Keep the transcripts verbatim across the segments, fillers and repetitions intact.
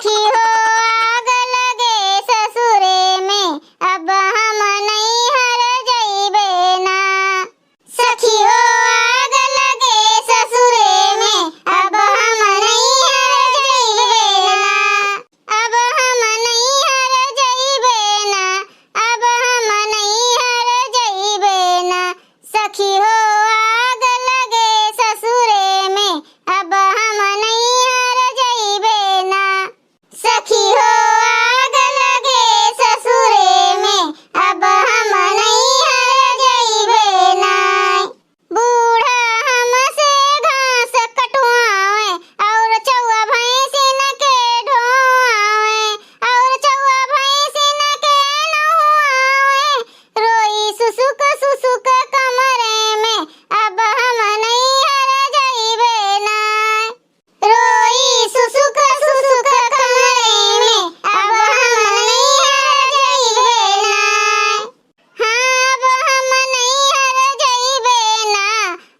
सखी हो आग लगे ससुरे में, अब हम नैहर जइबे ना। सखी हो आग लगे ससुरे में, अब हम नैहर जइबे ना। अब हम नैहर जइबे ना, अब हम नैहर जइबे ना। सखी हो आग लगे ससुरे में, अब हम नैहर जइबे ना। सखी हो आग लगे ससुरे में, अब हम नैहर जइबे ना। बूढ़ा हमसे घास कटवावे, और चौआ भैंसिन के ढोआवे, और चौआ भैंसिन के नहवावे। रोई सुसुक सुसुक कमरे में, अब हम नैहर जइबे ना। रोई सुसुक सुसुक कमरे में, अब हम नैहर जइबे ना। हाँ, अब हम नैहर जइबे ना।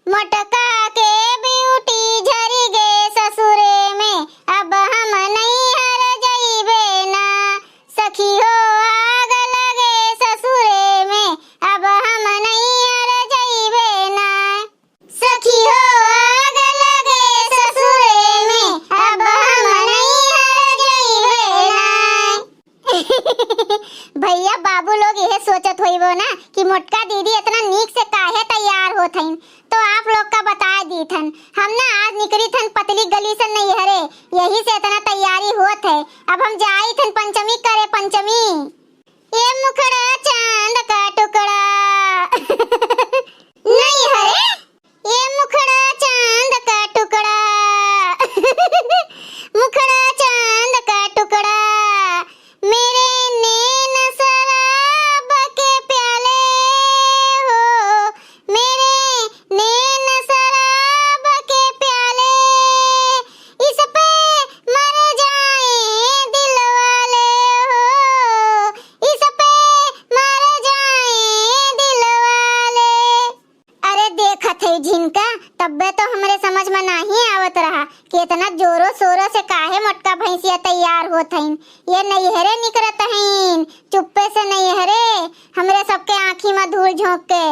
मोटका के ब्यूटी झरि गे ससुरे में, अब हम नैहर जइबे ना। सखी हो आग लगे ससुरे में, अब हम नैहर जइबे ना। सखी हो आग लगे ससुरे में, अब हम नैहर जइबे ना। भइया बाबू लोग इहे सोचत होइबो ना कि मोटका दीदी एतना नीक से काहे तैयार होत हइन, तो आप लोग का बताइ दीत हन। हम ना आज निकरित हन पतली गली से नैहरे, यही से एतना तैयारी होत है। अब हम जाइत हन पंचमी करे, पंचमी। ए मुखड़ा चांद का टुकड़ा। नैहरे, ए मुखड़ा चांद का टुकड़ा। मुखड़ा चांद का टुकड़ा। मेरे नैन शराब के प्याले हो, मेरे नैन शराब के प्याले, इस पे मर जाए दिल वाले हो, इस पे मर जाए दिल वाले। अरे देखत है झिनका, तब्बे तो हमरे समझ में नाहीं आवत रहा कि एतना जोरो शोरो से काहे मोटका भैंसिया तैयार होत हइन। ये नैहरे निकरत हइन, चुप्पे से नैहरे, हमरे सबके आँखी में धूल झोंक के।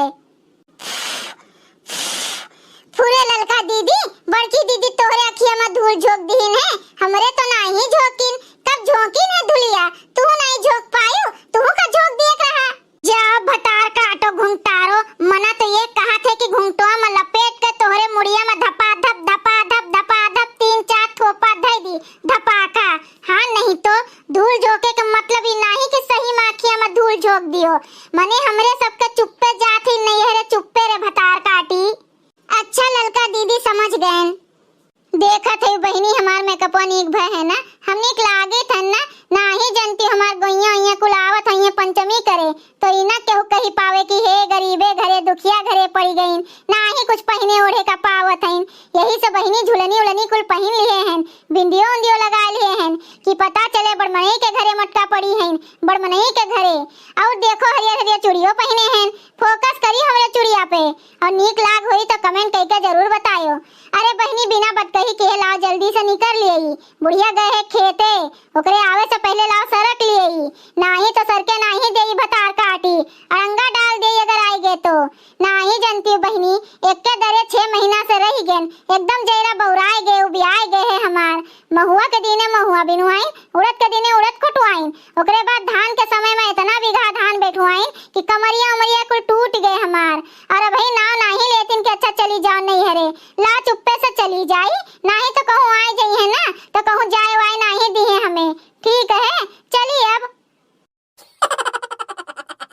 फुरे ललका दीदी, बड़की दीदी तोहरे अँखिया में धूल झोंक दिहिन है, हमरे तो नाहीं झोंकिन। कब झोंकिन है धुलिया, तू नाहीं झोंक पायू, तू का झोंक दिए रहा। जा भतार काटो घुंघटारो, मना तो ये कहत है कि घुंघटवा में लपेट के तोहरे मुड़िया में धपा धप, धपा धप, धपा धप तीन चार थोपा धइ दी, धपाका। हाँ, नहीं तो धूल झोंके के मतलब ई नाहीं कि सही में अँखिया में धूल झोंक दियो। मने हमरे सबके चुप्पे जात ही नैहरे चुप्पे रे भतार काटी। अच्छा ललका दीदी समझ गएन। देखत है बहिनी हमार मेकअपवा नीक भय है ना, हम नीक लागित हन ना, नाहीं जनती हमार गोइया ओइया कुल आवत होइहें पंचमी करे, तो ई ना केहू कही पावे कि हे गरीबे घरे दुखिया घरे पड़ी गइन, नाहीं कुछ पहिने ओढ़े का पावत हइन। यही से बहिनी झुलनी उलनी कुल पहिन लिहे हन, बिंदियो उंदियो लगा लिहे हन कि पता चले बड़मनई के घरे मोटका पड़ी हइन, बड़मनई के घरे। और देखो हरियर हरियर चूड़ियो पहिने हन, फोकस करी हमरे चूड़िया पे। और नीक लाग होई तो कमेंट कइके जरूर बतायो। अरे बहिनी बिना बतकही के लाओ जल्दी से निकर लियई, बुढ़िया गए है खेते, ओकरे आवे से पहिले लाओ सरक लियई, नाहीं तो सरके नाहीं देई भतार काटी, अड़ंगा डाल देई अगर आइ गए तो। नाहीं जनती बहिनी, एक्के दरे छह महीना से रहि गेन, एकदम जैरा बौराइ गए, उबियाइ गए है हमार। महुआ के दिने महुआ बिनुआइन, उड़द के दिने उड़द कुटुआइन, ओकरे बाद धान के समय में एतना बीघा धान बेठुआइन कि कमरिया उमरिया कुल टूट गए हमार। और अबही नाव नाहीं लेतिन कि अच्छा चली जाओ नैहरे, ला चुप्पे से चली जाई, नाहीं तो कहूँ आइ जइहें ना, तो कहूँ जाए वाए नाहीं दिहे हमें। ठीक है, चली अब।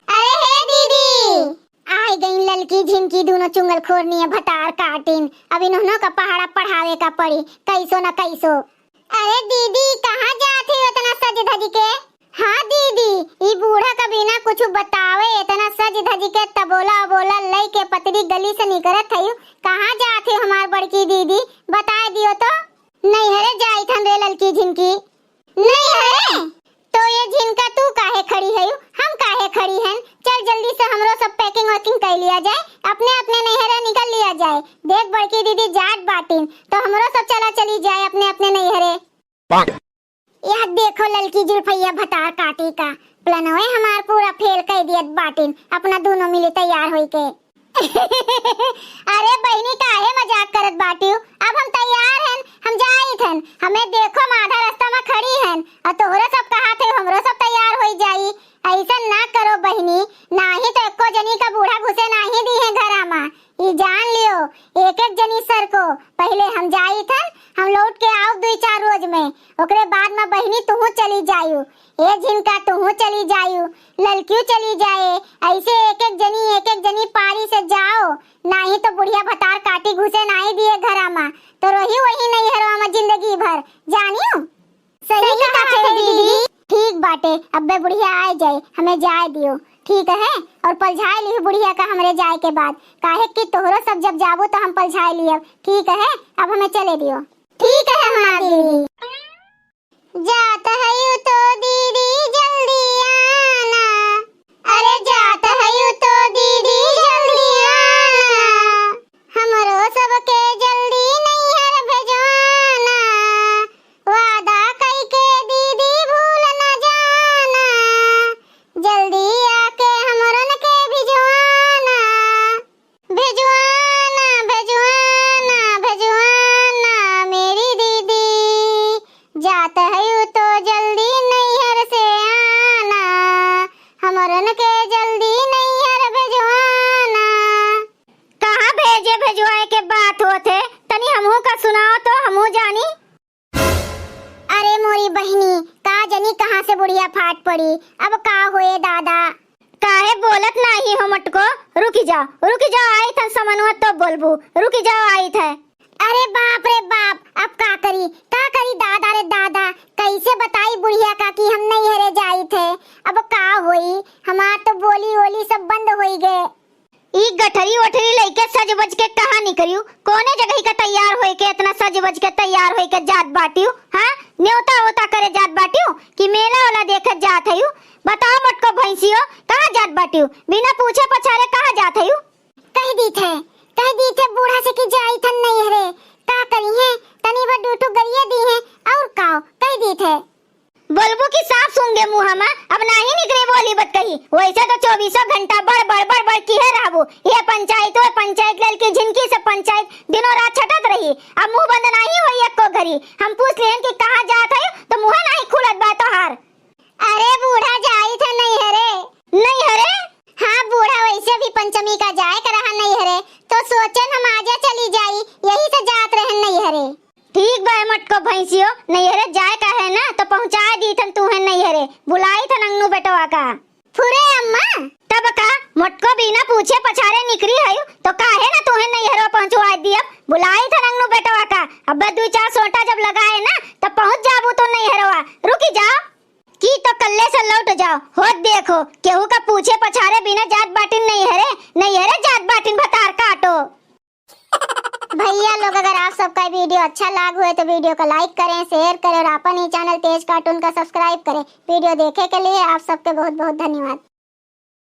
अरे हे दीदी, आइ गइन ललकी झिनकी दूनो चुंगलखोर निये भतार काटिन। अब इन्हनो का पहाड़ा पढ़ावे का पड़ी, कइसो न कइसो। अरे दीदी, कहाँ जात ही एतना सज धज के? हाँ दीदी, ई बूढ़ा का बिना कुछ बतावे एतना सज धज के तबोला अबोला लइके पतरी गली से निकरत हयू। कहाँ जात ही हमार बड़की दीदी, बताइ दियो तो। नैहरे जाइत हन रे ललकी झिनकी। नैहरे? तो ये झिनका तू काहे खड़ी हयू? हम काहे खड़ी हन? चल जल्दी से हमरो सब packing वैकिंग कइ लिया जाए, अपने अपने नैहरे निकल लिया जाए। देख बड़की दीदी जात बाटिन, तो हमरो सब चला चली जाए अपने अपने नैहरे। यह देखो ललकी जुल्फैया भतार काटी का, प्लनवे हमार पूरा फेल कइ दियत बाटिन, अपना दुनो मिली तैयार होई के। अरे बहिनी, काहे मजाक करत बाटिउ? अब हम तैयार हन, हम जाइत हन। हमें देखो, हम आधा रास्ता में खड़ी हन, अउर तोहरो सब कहात है, हमरो सब तैयार होई जाई। अइसन ना करो बहिनी, नाहीं तो एको जनी का बूढ़ा घुसे नाहीं दीहें घरा मा। ई जान लियो, एक एक जनी सरको, पहिले हम जाइत हन, हम लौट के आउब दुइ चार रोज में, ओकरे बाद में बहिनी तुहूँ चली जायु। ए झिनका, तुहूँ चली जायु, ललकियो चली जाए। अइसे एक एक जनी, एक एक जनी पारी से जाओ, नाहीं तो बुढ़िया भतार काटी घुसे नाहीं दिए घरा मा, तो रही वही नैहरवा मा जिंदगी भर, जानियो। सही सही कहा कहा थे है दीदी। दीदी। ठीक बाटे, अब्बे बुढ़िया आए जाए, हमें जाए दियो, ठीक है? अउर पलझाए लिहु बुढ़िया का हमरे जाए के बाद, काहे कि तोहरो सब जब जाबो तो हम पलझाए लियब, ठीक है? अब हमें चले दियो। ठीक है हमार दीदी। जात हयू तो दीदी जल्दी आना, अरे जात हयू तो दीदी जल्दी आना, हमरो सबके जल्दी नैहर भेजवाना, वादा कइके दीदी भूल न जाना, जल्दी आके हमरन के भिजवाना। भेजवाना, भेजवाना, भेजवाना, मेरी दीदी, जात हयू तो जल्दी नैहर से आना, हमरन के जल्दी नैहर भेजवाना। कहाँ भेजे भेजवाए के बात होत है, तनी हमहू का सुनाओ तो, हमहू जानी। अरे मोरी बहिनी, का जनी कहाँ से बुढ़िया फाट पड़ी, अब का होए दादा। काहे बोलत नाहीं हो मटको? रुकि जाओ, रुकि जाओ, आइत हन समनवा तो बोलबू, रुकि जाओ, आइत है। अरे बाप रे बाप, अब का करी, का करी दादा रे दादा, कइसे बताई बुढ़िया का कि हम नैहरे जाइत है, अब का होई, हमार तो बोली ओली सब बंद होई गए। ई गठरी ओठरी लइके सज बज के कहाँ निकरिउ? कौने जगही का तैयार होइके, एतना सज बज के तैयार होइके जात बाटिउ? हाँ, नेवता ओता करे जात बाटिउ कि मेला ओला देखे जात हइउ? बताओ मोटको भैंसियो, कहाँ जात बाटिउ? बिना पूछे पछारे कहाँ जात हइउ? कहि दीत है, कहि दीत है बूढ़ा से कि जाइत हन नैहरे, का करिहें, तनी भर दुइ ठो गरिये दीहें, अउर काउ, कहि दीत है। बोलबू कि साफ सूंघे मुँह मा, अब नाहीं निकरे बोली बतकही। वइसे तो चउबीसों घंटा बड़, बड़, बड़, बड़ किहे रहबू। ये पंचायत, वो पंचायत, ललकी झिनकी से पंचायत, दिनों रात छटत रही। अब मुँह बंद नाहीं होई एक्को घरी। हम पूछ लिहन कि कहाँ जात हइउ, तो मुँहे नाहीं खुलत बा तोहार। अरे बूढ़ा जाइत है नैहरे। नैहरे? हाँ बूढ़ा, वइसे भी पंचमी का जाए का रहा नैहरे, तो सोचन हम आजा चली जाई, यही से जात रहन नैहरे। ठीक बा ए मटको भैंसियो, नैहरे जाए का है ना, तो पहुँचाए दीथन तुहें नैहरे, बुलाइथन अंगनू बेटवा का। फुरे अम्मा। तब का, मटको बिना पूछे पछारे निकरी हइउ, तो काहे ना तुहें नैहरवा पहुँचवाए दियब, बुलाइथन अंगनू बेटवा का। अब्बे दुइ चार सोटा जब लगाए ना, तब पहुँच जाबू तू नैहरवा, रुकि जाओ। कि तो कल्ले से लौट जाओ, होत देखो, केहू का पूछे पछारे बिना जात बाटिन नैहरे, नैहरे जात बाटिन भतार काटो। भइया लोग, अगर आप सबका video अच्छा लाग होए तो video का like करें, share करें और आपन ई channel तेज cartoon का subscribe करें। Video देखे के लिए आप सबके बहुत बहुत धन्यवाद।